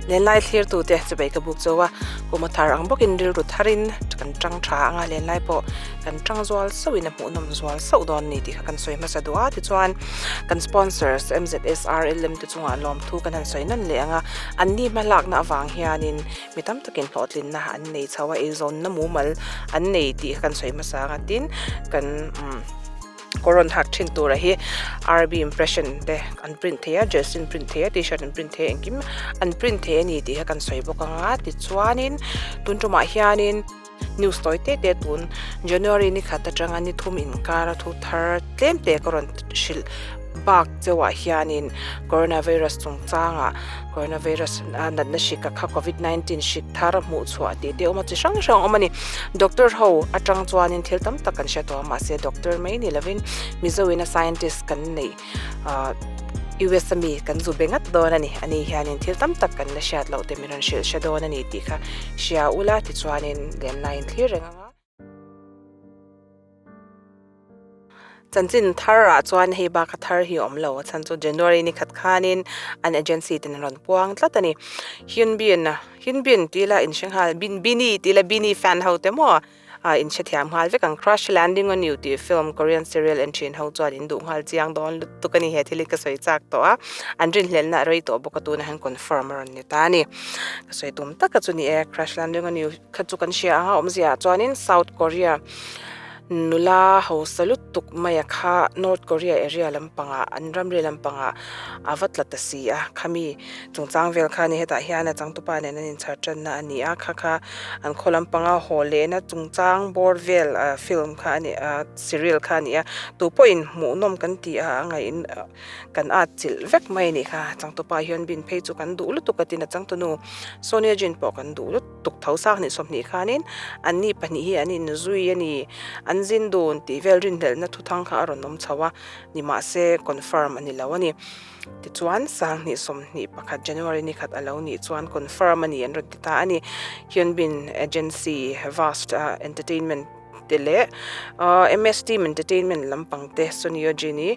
Lenlai thlirtute chubei ka buk zo a, kum a thar ang bawkin rilru tharin kan tang tha ang a, lenlai pawh kan tang zual sauhin a hmuhnawm zual sauh dawn a ni tih kha kan sawi hmasa duh a. Tichuan kan sponsors MZSRLM te chungah lawmthu kan han sawi nawn leh ang a, anni hmalakna avang hianin mi tam takin hlawhtlinna an nei chho a, eizawnna mumal an nei tih kha kan sawi hmasa ang a, tin kan umm. Kawr rawn hak thin tura hi RB impression te an print thei a jersey an print thei a tshirt an print thei a engkim an print thei a ni tih kha kan sawi bawk ang a tichuanin tun tumah hianin news tawi te te tun January ni khat atanga ni thum inkar a thu thar tlem te ka rawn hrilh bak chauhah hianin coronavirus chungchangah coronavirus a natna hrik a kha covid 19 hrik thar a hmuh chhuah tih te a awm a chi hrang hrang a awm a ni doctor ho atang chuanin thil tam tak kan hre tawh a mahse doctor mai ni lovin mizo in a scientist kan neih ah US a mi kan zu be ngat dawn a ni ani hianin thil tam tak kan la hriat loh te min rawn hrilh hre dawn a ni tih kha hria ula tichuanin lenlai in thlir reng ang a. Chanchin thar ah chuan hei bak a thar hi a awm lo a chhan chu January ni khat khanin an agency ten an rawn puang tlat a ni. Hyun Bin Hyun Bin tih ila in hre nghal Bin Bini tih ila Bini fan ho te maw ah in hrethiam nghal vek ang Crush Landing on You tih film Korean serial en thin ho chuan in duh nghal chiang dawn lutuk a ni he thil hi ka sawi chak tawh a an rinhlelhna a rei tawh bawk a tunah hian confirm a rawn ni ta a ni. Ka sawi tum tak a chu ni e Crush Landing on You kha chu kan hria ang a awmzia ah chuanin South Korea Nula hausa lutuk mai a kha North Korea area lampangah an ramri lampangah a va tla ta si a, khami chungchang vel kha ni hetah hian a changtupa nen an inchhar tanna a ni a, kha kha an khaw lampanga haw lehna chungchang bawr vel ah film kha a ni a serial kha a ni a, tupawhin hmuhnawm kan ti a a ngaih kan at chilh vek mai a nih kha, changtupa hian bin phei chu kan duh lutuk a tin a changtunu Sonia Jin pawh kan duh lutuk. Tuk tho sang hnih 20 khanin anni pahnih hi an inzui a ni, an zin dun tih vel rinhlelhna thuthang kha a rawn awm chho a, nimahse confirm a ni lo a ni. Tichuan sang hnih 21 January ni khat a lo nih chuan confirm a ni an rawn ti ta a ni. Hyunbin Agency Vast Entertainment. te leh MS Team Entertainment lampang te Son Ye Jin i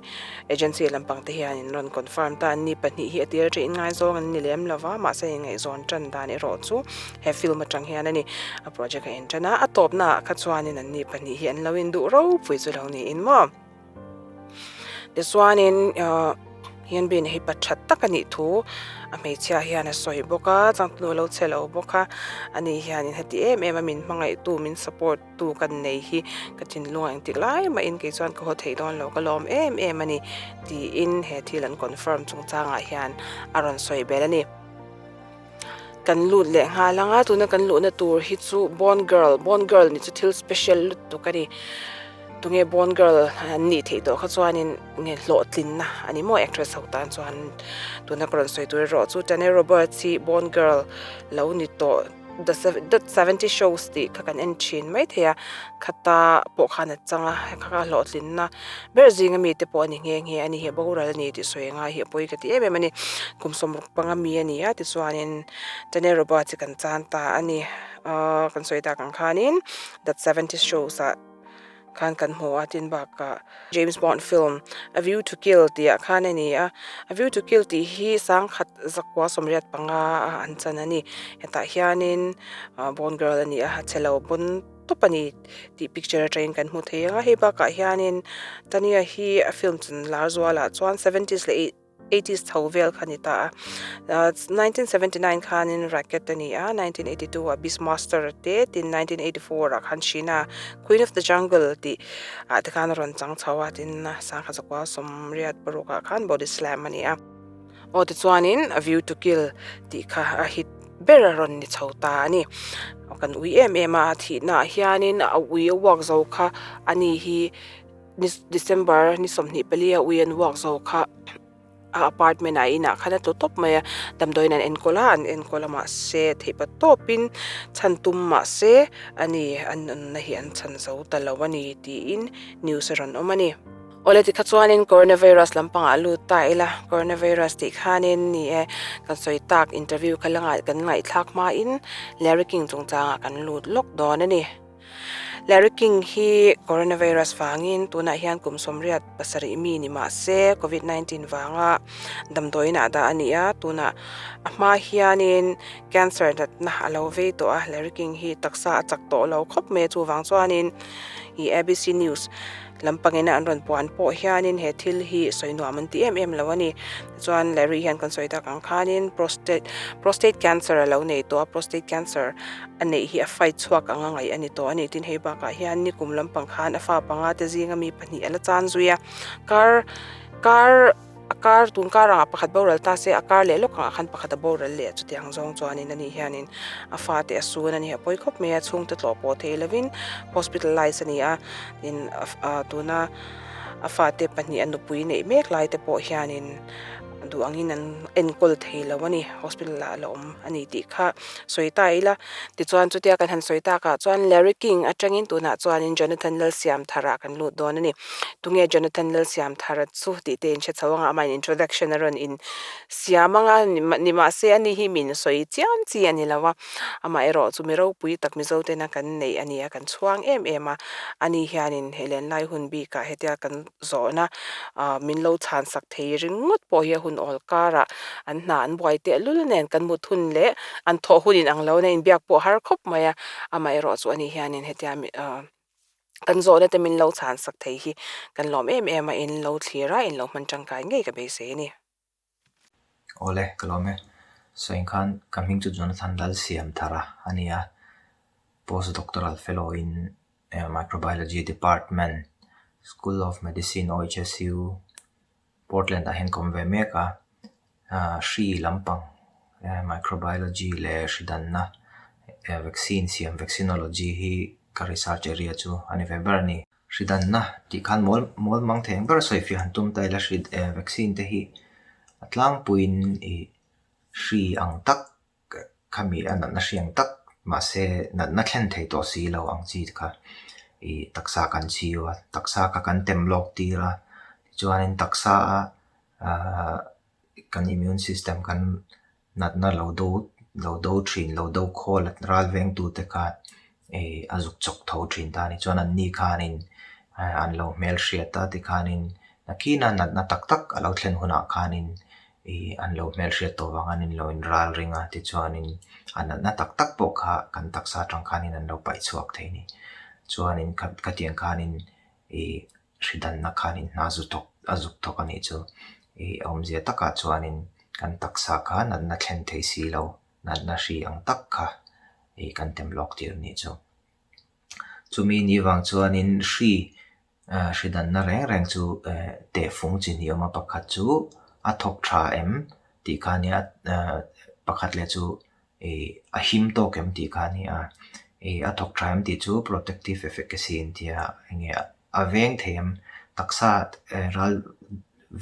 agency lampang te hian in rawn confirm ta an ni pahnih hi a tir atangin ngaizawng an ni lem lova mahse inngaihzawn tan dan erawh chu he film atang hian a ni a project a intan a a tawpna ah kha chuanin an ni pahnih hi an lo induh ropui chu lo niin maw. Tichuanin ahh Hyunbin hi pa tha tak a nih thu a hmeichhia hian a sawi bawk a changtunu a lo che lo bawk a ani hianin heti em em a min hmangaihtu min support tu kan nei hi ka thinlung ah engtik lai mahin kei chuan ka haw thei dawn lo ka lawm em em a ni tiin he thil an confirm chungchangah hian a rawn sawi belh a ni. Kan lut leh nghal ang a tuna kan luhna tur hi chu bond girl bond girl nih chu thil special lutuk a ni tunge bond girl an nih theih tawh kha chuanin nge hlawhtlinna a ni maw actress ho tan chuan tuna ka rawn sawi tur erawh chu Tanya Roberts hi bond girl lo ni tawh the the 70 shows tih kha kan en thin mai thei a khata pawh khan a chang a kha kha hlawhtlinna ber zinga mite pawh a ni nghe nghe a ni hi a boral a ni tih sawi a ngai hi a pawi ka ti em em a ni kum sawmruk panga mi a ni a tichuanin Tanya Roberts hi kan chan ta a ni ahh kan sawi tak ang khanin that 70 shows ah khan kan hmu a tin bakah James Bond film A View to Kill tih ah khan a ni a A View to Kill tih hi sangkhat zakua sawmriat panga a an chan a ni hetah hianin ah Bond girl a ni a chhelo pawn tawp a ni tih picture atangin kan hmu thei ang a hei bakah hianin Tania hi a film chan lar zualah chuan seventies leh eighties chho vel kha a ni ta a 1979 khanin Racket a ni a 1982 ah Beastmaster te tin 1984 ah khan Sheena Queen of the Jungle tih ah te khan a rawn chang chho a tin sangha zakua sawmriat paruk ah khan Body Slam a ni a. Aw tichuanin A View to Kill tih kha a hit ber a rawn ni chho ta a ni. Kan ui em em a, a thihnaah hianin a ui a uak zo kha a ni hi December ni 24 a ui an uak zo kha a apartment ah inah khan a tlu tawp mai a, damdawiin an enkawl a, an enkawl a mahse theih pa tawpin chhan tum mahse a ni an nunna hi an chhan zo ta lo a ni tiin news a rawn awm a ni. Awle tikha chuanin coronavirus lampangah lut ta ila, coronavirus tih khanin ni e, kan sawi tak interview kha la kan ngaihthlak hmain Larry King chungchangah kan lut lawk dawn a ni. Larry King hi coronavirus vangin tunah hian kum 87 mi ni mah se covid 19 vanga damdawiin ah dah a ni a, tunah a hma hianin cancer natna a lo vei tawh a, Larry King hi taksa a chak tawh lo khawp mai a chuvang chuanin ih ABC News lampangin an rawn puan pawh hianin he thil hi sawi nuam an ti em em lo a ni chuan Larry hian kan sawi tak ang khanin prostate prostate cancer a lo nei tawh a prostate cancer a neih hi a fight chhuak ang a ngaih a ni tawh a ni tin hei bakah hian nikum lampang khan a fa panga te zinga mi pahnih a la chan zui a kar kar a kar tun kar angah pakhat boral ta se a kar leh lawk angah khan pakhat a boral leh chutiang zawng chuanin ani hianin a fate a sun a ni a pawi khawp mai a chhungte tlawh pawh thei lovin hospitalize a ni a tin ah tuna a fate pahnih a nupui neih mek lai te pawh hianin duh angin an enkawl thei lo a ni hospital ah a la awm a ni tih kha sawi ta ila tichuan chutia kan han sawi takah chuan Larry King atangin tunah chuanin Jonathan Lalsiamthara kan lut dawn a ni. Tunge Jonathan Lalsiamthara chu tih te in hre chho anga amah in introduction a rawn in siam anga ni mahse ani hi min sawi chiam chi a ni lo a, amah erawh chu mi ropui tak Mizo tena kan neih a ni a kan chhuang em em a, ani hianin he lenlai hun bikah hetia kan zawhna ah min lo chhan sak thei ringawt pawh hi a hun awl karah an hna an buai tehlul nen kan mut hun leh an thawh hun inang lo na inbiak pawh har khawp mai a, amah erawh chu ani hianin hetia ah kan zawhna te min lo chhan sak thei hi kan lawm em em a, in lo thlir a, in lo hman tangkai ngei ka beisei a ni. Awle, ka lawm e. Sawi khan ka hming chu Jonathan Lalsiamthara a ni a, Post Doctoral Fellow in Microbiology Department, School of Medicine, OHSU, Portland ah hian ka awm ve mek a. Hri lampang Microbiology leh hri danna vaccine siam Vaccinology hi ka research area chu a ni ve ber a ni. Hri danna tih khan mawl mawl mang thei ang ber a sawi fiah han tum ta ila hri vaccine te hi a tlangpuiin ih hri ang tak khami a natna hri ang tak mahse natna thlen thei tawh si lo ang chi te kha ih taksa kan chhiu a taksa kha kan tem lawk tir a tichuanin taksa a ahh kan immune system kan Natna lo do lo do thin, lo do khawl ral vengtute kha ih a zuk chawk tho thin ta a ni. Chuan an ni khanin an lo hmelhriat a tikhanin nakinah natna tak tak a lo thlen hunah khanin ih an lo hmelhriat tawh vang an inlo inral ring a tichuanin a natna tak tak pawh kha kan taksa atang khanin an lo paih chhuak thei a ni. Chuanin khatiang khanin ih Hri danna khanin hna zu thawk a zuk thawk a nih chu. Ih awmzia takah chuanin kan taksa kha natna thlen thei si lo, natna hri ang tak kha ih kan tem lawk tir a nih chu. Chumi ni vang chuanin hri ah hri danna reng reng chu eh tehfung chi hnih awm a, pakhat chu a thawk tha em tih kha nia ah pakhat leh chu ih a him tawk em tih kha a ni a, ih a thawk tha em tih chu protective efficacy an ti a enge a veng thei em taksa ral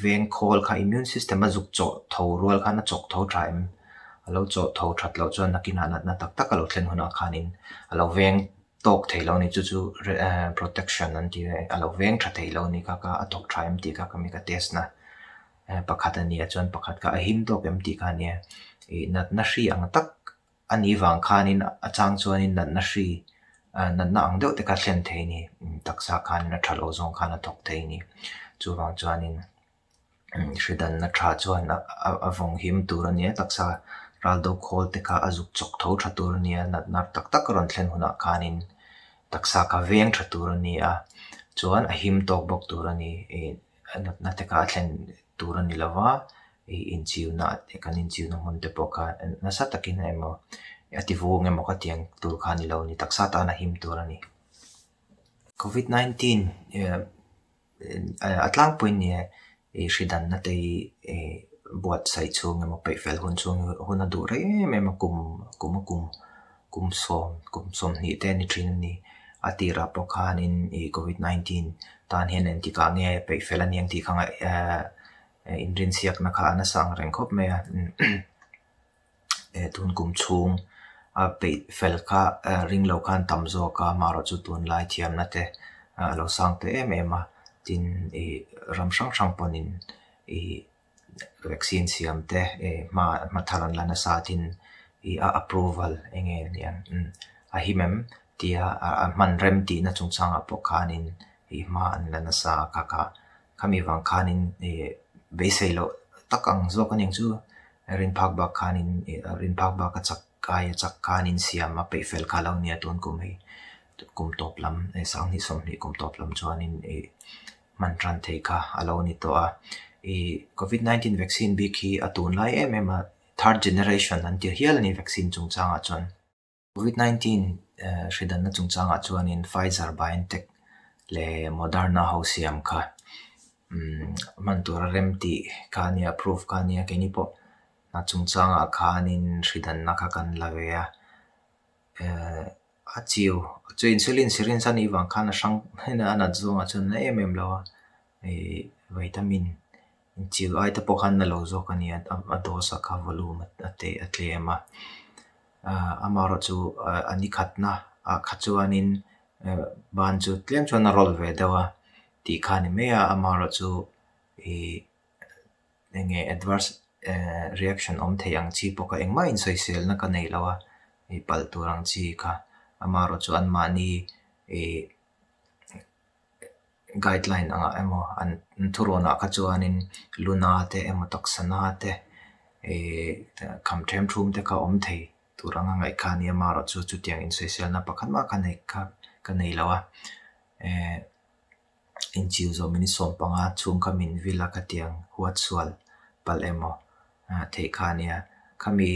veng khawl kha immune system a zuk chawh tho rual khan a chawk tho tha em a lo chawh tho that loh chuan nakinah natna tak tak a lo thlen hunah khanin a lo veng tawk thei lo a ni chu chu protection an ti a a lo veng tha thei lo a ni kha kha a thawk tha em tih kha ka mi ka test na. Pakhat a nia chuan pakhat kha a him tawk em tih kha a nia. Ih natna hri ang tak a nih vang khanin a chang chuanin natna hri ah natna ang deuh te kha thlen thei a ni. Taksa khanin a tha lo zawng khan a thawk thei a ni. Chuvang chuanin hri danna tha chuan a vawng him tur a nia taksa ral do khawl te kha a zuk chawk tho tha tur a nia natna tak tak a rawn thlen hunah khanin taksa kha veng tha tur a ni a chuan a him tawk bawk tur a ni. Ih A natna te kha a thlen tur a ni lo va, ih inchiuna kan inchiuna hmun te pawh kha nasa takin emaw a ti vung emaw ka tiang tur kha a ni lo a ni, taksa tan a him tur a ni. Covid 19 a tlangpui nia ih hri danna te hi ih buatsaih chhung emaw peih fel hun chhung hun a duh rei em em a kum kum a kum. Kum sawm, kum sawmhnih te a ni thin a ni. A tirah pawh khanin ih covid 19 tan hian engtikah nge peih fel a ni ang tih kha ngaih ehh inrinsiakna kha a nasa ang reng khawp mai a. Tun kum chhung a peih fel kha ring lo khan tam zawk a, amaherawhchu chu tunlai thiamna te a lo sang ta em em a. Tin ih ram hrang hrang pawhin ih vaccine siam te eh hma hma thar an la nasa tin ih a approval eng nge nia a him em? Tia a hman rem tihna chungchangah pawh khanin ih hma an la nasa a kha kha khami vang khanin ih beisei loh tak ang zawk a ning chu rin phak bak khanin ih rin phak bak a chak aia chak khanin siam a peih fel kha lo nia tun kum hi kum tawp lam sanghnih sawmhnih kum tawp lam chuanin ih hman tan thei kha a lo ni tawh a ih covid 19 vaccine bik hi a tunlai em em a third generation an ti hial a ni vaccine chungchangah chuan. Covid 19 hridanna chungchangah chuanin Pfizer, BioNTech leh Moderna ho siam kha hman tura rem tih kha a nia, approve kha a nia. Keini pawh hna chungchangah khanin hridanna kha kan la ve a, a chiu chu insulin syringe a nih vang khan a hrang a nat zawngah chuan a na em em lo a, ih vitamin Chiu ai te pawh khan na lo zawk a nia a dose a kha volume a te a tlem a ah amaherawh chu a ni khatna ah kha chuanin ban chu tlem chuan a rawl ve deuh a tih kha a ni mai a amaherawh chu ih eng nge adverse eh reaction awm thei ang chi pawh kha engmah insawiselna ka nei lo a ih palh tur ang chi kha amaherawh chu anmahni ih. Guideline angah emaw an thurawnah kha chuanin luna te emaw taksa na te ihh kham them thum te kha awm thei tur anga ngaih kha a nia amaherawh chu chutiang insawiselna pakhat mah kha nei kha ka nei lo a ehh inchiu zawh minute 15 chhung kha min vil a khatiang huat sual palh emaw theih kha a nia khami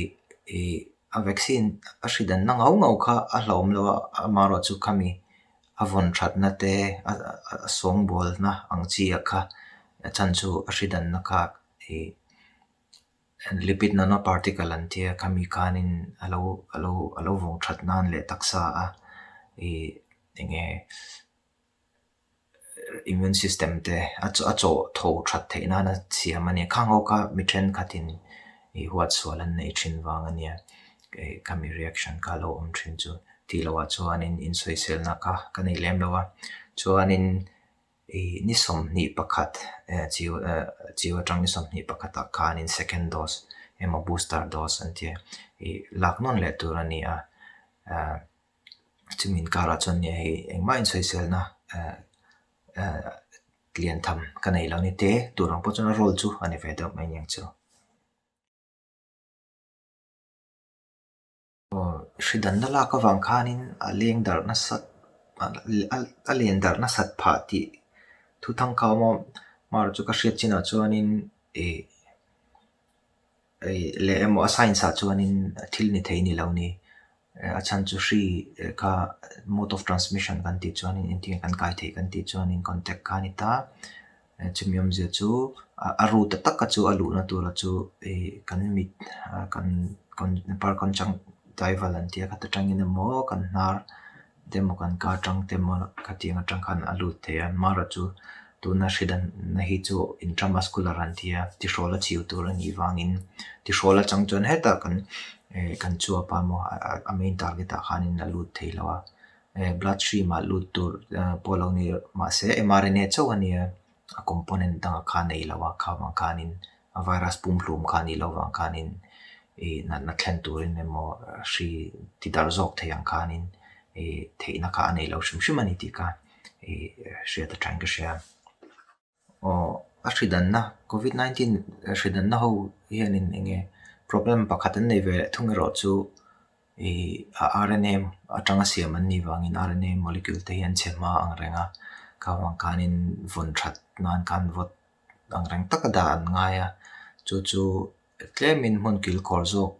ihh a vaccine a hri danna ngau ngau kha a hlauhawm lo a amaherawh chu khami a vawn thatna te a sawngbawlna ang chi ah kha a chhan chu a hri danna kha ih lipid nanoparticle an tia khami khanin a lo a lo a lo vawng that nan leh taksa a ih eng nge immune system te a a chawh tho that theih nana siam a nia khang ho kha mi thenkhatin ih huat sual an neih thin vang a nia ih khami reaction kha a lo awm thin chu tih loh ah chuanin insawiselna kha ka nei lem lo a chuanin ih ni 21 eh chiu eh chiu atang ni 21 ah khanin second dose emaw booster dose an tia ih lak nawn leh tur a ni a ah. Chumi inkarah chuan nia hei engmah insawiselna eh eh lian tham ka nei lo ni te tur ang pawh chuan a role chu a ni ve deuh mai aniang chu. Aw hri danna lak avang khanin a leng darh nasat a len darh nasat phah tih thu thang kha awm a amaherawhchu chu ka hriat chinah chuanin ih leh emaw a science ah chuanin thil ni thei ni lo ni. A chhan chu hri kha mode of transmission kan tih chuanin engtin nge kan kai theih kan tih chuanin contact kha a ni ta. Chumi awmzia chu a route taka chu a luhna tura chu ih kan mit kan parconjunctival an tia khat atangin emaw kan hnar te emaw kan ka atang te emaw khatiang atang khan a lut thei a. Amaherawhchu chu tuna hri danna hi chu intramuscular an ti a, tihrawl a chiu tur a nih vangin tihrawl atang chuan hetah kan eh kan chuap a emaw a main target ah khanin a lut thei lo a, eh blood stream ah lut tur pawh lo ni mahse mRNA chauh a nia a component dangah khan a nei lo a kha vang khanin a virus pumhlum kha a nih loh vang khanin ih natna thlen turin emaw hri ti darh zawk thei ang khanin ih theihna kha a nei lo hrim hrim a ni tih kha ih hriat atangin ka hria. Aw a hri danna covid 19 hri danna ho hianin eng nge problem pakhat an nei ve leh thung erawh chu ih a RNA atanga siam an nih vangin RNA molecule te hi an chhe hma ang reng a kha vang khanin vawn that nan khan vawt ang reng taka dah an ngai a chu chu tlemin hmun kil khawr zawk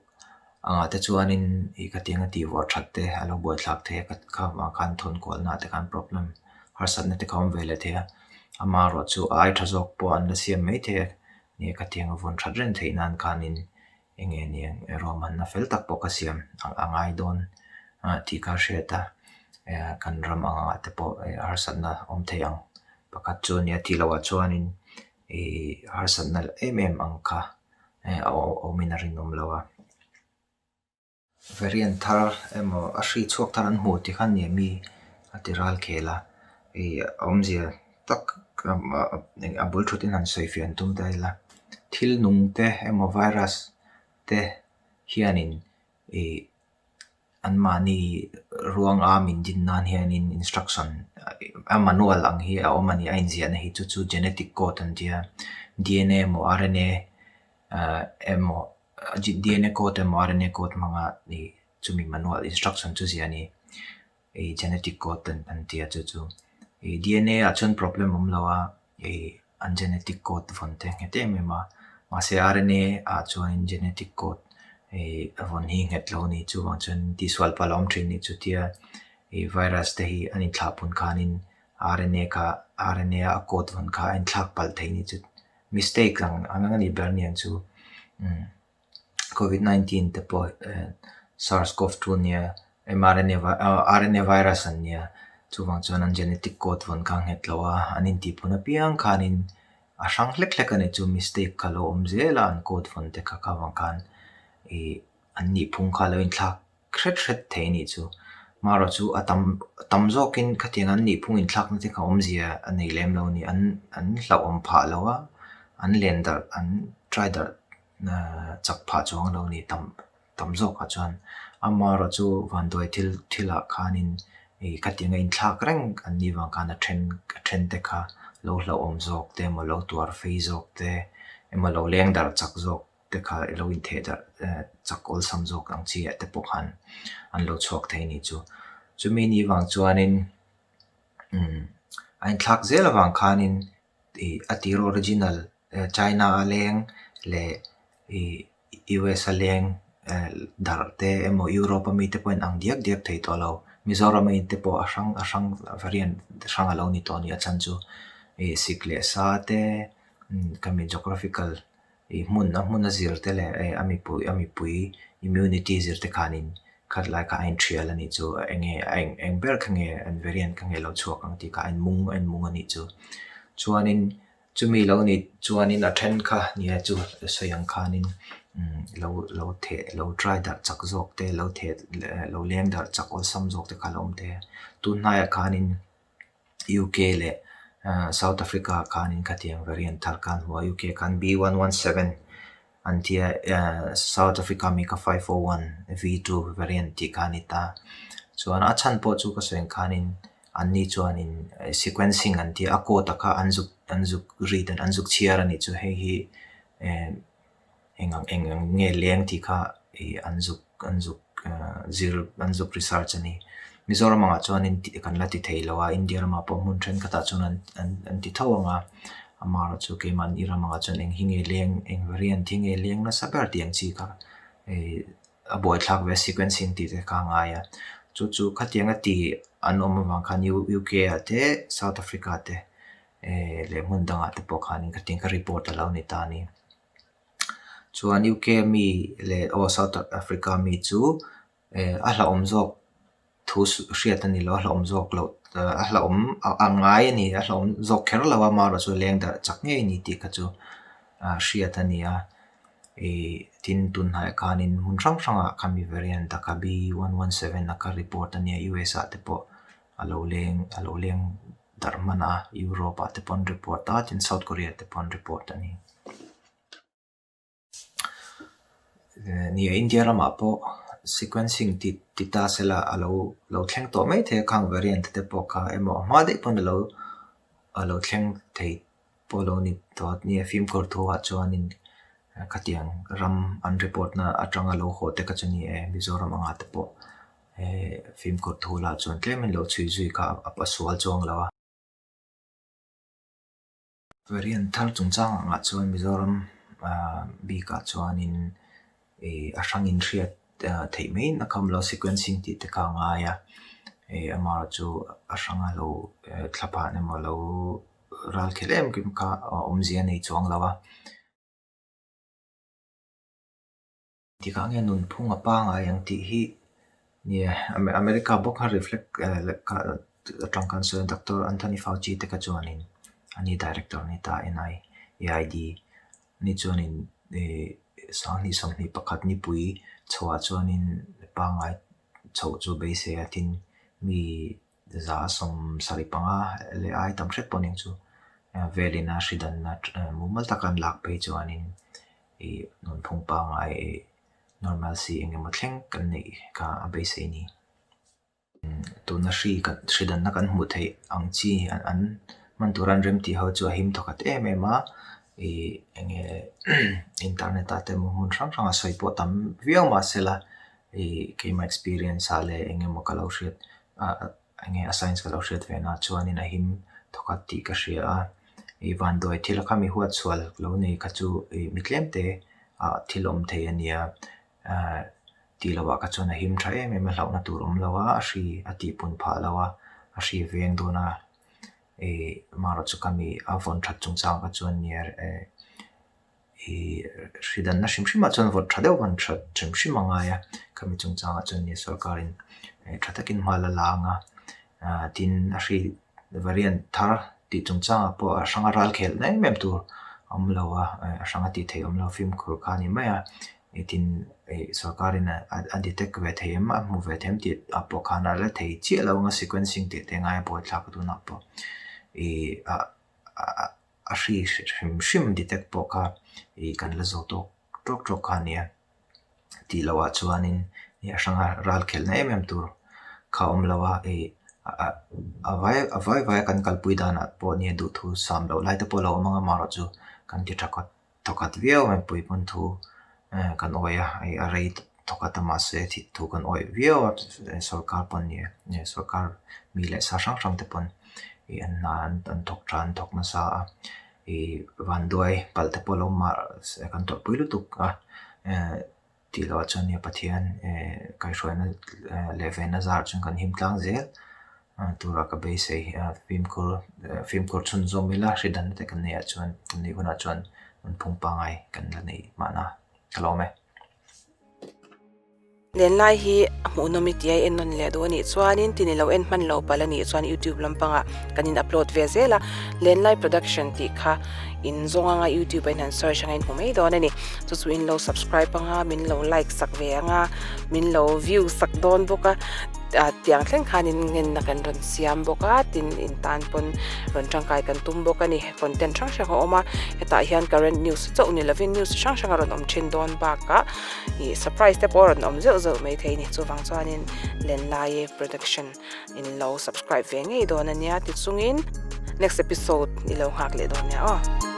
angah te chuanin ih khatiang a tih vuah that te a lo buaithlak thei a kha vang khan thawn kualna ah te khan problem harsatna te kha a awm ve leh thei a amaherawh chu a ai tha zawk pawh an la siam mai thei a nia khatiang a vawn that reng theih nan khanin eng nge ni ang ruahmanna fel tak pawh ka siam a ngai dawn tih kha a hriat a kan ram angah te pawh harsatna awm thei ang pakhat chu nia tih loh ah chuanin ih harsatna em em ang kha a awmin a rinawm lo a. Variant thar emaw a hri chhuak thar an hmu tih khan nia mi a ti ral khel a ih a awmzia tak a bul thut in han sawi fiah an tum ta ila thil nung te emaw virus te hianin ih. Anmahni ruang a min din nan hianin instruction a manual ang hi a awm a ni a inziahna hi chu chu genetic code an tia dna emaw rna emaw dna code emaw rna code hmanga ih chumi manual instruction chu ziah a ni ih genetic code an tia chu chu ih dna ah chuan problem awm lo a ih. An genetic code vawn te nghet em em a, mahse RNA ah chuanin genetic code ih vawn hi nghet lo a ni. Chuvang chuan tihsual palh a awm thin ni chutia ih virus te hi an inthlahpun khanin RNA kha RNA a code vawn kha a inthlak palh thei ni chu mistake ang ang a nih ber aniang chu umm. Covid 19 te pawh SARS cov 2 nia mRNA RNA virus an nia chuvang chuan an genetic code vawn kha a nghet lo a an intihpun apiang khanin a hrang hlek hlek a ni chu mistake kha lo awm zel a an code vawn te kha kha vang khan ih an nihphung kha a lo inthlak hret hret thei a nih chu. Marawh chu a tam tam zawkin khatiang an nihphung inthlakna te kha awmzia a nei lem lo a ni. An an hlauhawm phah lo a, an len darh an try darh chak phah chuang lo a ni tam tam zawkah chuan. Amaherawh chu vanduai thil thilah khanin ih khatiang a inthlak reng an nih vang khan a then a then te kha lo hlauhawm zawk te emaw lo tuar fei zawk te emaw lo leng darh chak zawk te kha i lo intheh darh chak awlsam zawk ang chi ah te pawh khan an lo chhuak thei a nih chu. Chumi ni vang chuanin umm a inthlak zel avang khanin ih a tir original China a leng leh ih US a leng darh te emaw Europe a mite pawhin ang diak diak thei tawh lo. Mizoram a in te pawh a hrang a hrang variant hrang a lo ni tawh a ni a chhan chu ih sik leh sa te khami geographical Ih hmun a hmun a zir te leh eh a mipui a mipui immunity zir te khanin khat lai kha a inthial a nih chu eng nge a eng eng ber kha nge an variant kha nge lo chhuak ang tih kha a inmung a inmung a nih chu. Chuanin chumi lo nih chuanin a then kha nia chu sawi ang khanin umm lo lo theh lo try darh chak zawk te lo theh lo leng darh chak awlsam zawk te kha a lo awm thei a. Tun hnaiah khanin UK leh South Africa khanin khatiang variant thar khan hmu a, UK khan B117 an tia South Africa mi kha 501 V2 variant tih kha a ni ta. Chuan a chhan pawh chu ka sawi ang khanin anni chuanin sequencing an tia a code a kha an zuk an zuk read an zuk chhiar a nih chu hei hi eh Eng ang eng ang nge leng tih kha ih an zuk an zuk zir an zuk research a ni. Mizoram angah chuanin kan la ti thei lo a, India ramah pawh hmun thenkhatah chuan an an an ti tho ang a, amaherawhchu keimahni ram angah chuan eng hi nge leng eng variant hi nge leng nasa ber tih ang chi kha ih a buaithlak ve a sequencing tih te kha a ngai a. Chu chu khatianga ti an awm avang khan U_K ah te South Africa te eh leh hmun dangah te pawh khanin khatiang kha report a lo ni ta a ni. Chuan UK mi leh aw South Africa mi chu eh a hlauhawm zawk thu hriat a ni lo a hlauhawm zawk loh a hlauhawm a ngai a ni a hlauhawm zawk kher lo a amaherawh chu leng darh chak ngei a ni tih kha chu ah hriat a ni a ih tin tun hnaiah khanin hmun hrang hrangah khami variant a kha B one one seven a kha report a nia U_S ah te pawh a lo leng a lo leng darh hman a Europe ah te pawh an report a tin South Korea te pawh an report a ni. Nia India ramah pawh sequencing ti ti ta sela a lo lo thleng tawh mai thei a khang variant te pawh kha emaw a hma daih pawn a lo a lo thleng thei pawh a lo ni tawh a nia fimkhur thu ah chuanin khatiang ram an report na atanga lo haw te kha chu ni e Mizoram anga te pawh eh fimkhur thu lah chuan tlemin lo chhui zui kha a sual chuang lo a. Variant thar chungchang angah chuan Mizoram bikah chuanin ih a hrangin hriat theih mai in a kham lo sequencing tih te kha a ngai a ih amaherawh chu a hranga lo thla phan emaw lo ral khelh em em kha awmzia a nei chuang lo a. Tikah nge nunphung a pangai ang tih hi nia America bawk kha reflect atang khan sawi a Doctor Anthony Fauci te kha chuanin ani director a ni ta NIAID ni chuanin ih 2021 nipui chhoah chuanin pangai chhoh chu beisei a tin mi 75 leh ai tam hret pawh ning chu velin a hridanna mumal taka an lak phei chuanin ih nunphung pangai ih. Normalcy eng emaw thleng kan neih kha a beisei a ni. Tuna hri kan hri danna kan hmuh theih ang chi an hman tura an remtih ho chu a him thawkhat em em a, ih eng nge internet ah te emaw hmun hrang hrangah sawi pawh tam viau mahsela ih keimah experience ah leh eng emaw ka lo hriat ah eng nge a science ka lo hriat ve na chuanin a him thawkhat tih ka hria a, ih vanduai thil kha mi huatchhual lo nei kha chu ih mi tlem te ah thil awm thei a nia ah tih loh ah kha chuan a him tha em em a hlauhna tur awm lo a a hri a tih pun phah lo a a hri veng dawn a ih amaherawhchu kha mi a vawn that chungchang kha chuan nia eh ih hri danna hrim hrim ah chuan vawn tha deuh vawn that hrim hrim a ngai a khami chungchang ah chuan nia sorkar in tha takin hma la la ang a ah tin a hri variant thar tih chungchang ah pawh a hranga ral khelh na em em tur a awm lo a a hranga tih theih a awm lo fimkhur kha a ni mai a tin ih sorkar in a detect ve thei em a hmu ve thei em tih ah pawh khan a la thei chiah lo ang a sequencing tih te ngai a buaithlak a tunah pawh ih ah a hri hrim hrim detect pawh kha ih kan la zo tawk tawk tawk kha a nia tih loh ah chuanin ih a hranga ral khelhna em em tur kha a awm lo a ih a vai a vai vai a kan kalpui danah pawh nia duhthu sam loh lai te pawh a lo awm ang a amaherawhchu kan ti tha khawp. Thawkhat viau a mipui pawn thu kan awih a, hei a rei thawkhat a mahse thih thu kan awih viau a sorkar pawn nia sorkar mi leh sa hrang hrang te pawn ih an hna an thawk tha an thawk nasa a ih vanduai palh te pawh lo mah kan tawrhpui lutuk a eh. Tih loh ah chuan nia Pathian eh kaihhruaina leh venna zar chuan kan him tlang zel tura ka beisei fimkhur fimkhur chhunzawm ila hri danna te kan neih ah chuan kan neih hunah chuan nunphung pangngai kan la neih mahna ka lawm e. Lenlai hi a hmuhnawm i tia i en nawn leh duh a nih chuanin tin i lo en hman lo palh a nih chuan youtube lampangah kan in upload ve zel a Lenlai production tih kha in zawng anga youtube ah in han search anga in hmu mai dawn a ni. Chu chu in lo subscribe anga min lo like sak ve anga min lo view sak dawn bawk a ah tiang thleng khan in ngenna kan rawn siam bawk a tin in tan pawn rawn tangkai kan tum bawk a ni content hrang hrang a awm a hetah hian current news chauh ni lovin news hrang hrang a rawn awm thin dawn bakah ih surprise te pawh a rawn awm zeuh zeuh maithei a ni chuvang chuanin Lenlai production In lo subscribe ve ngei dawn a nia tichungin next episode i lo nghak leh dawn nia aw.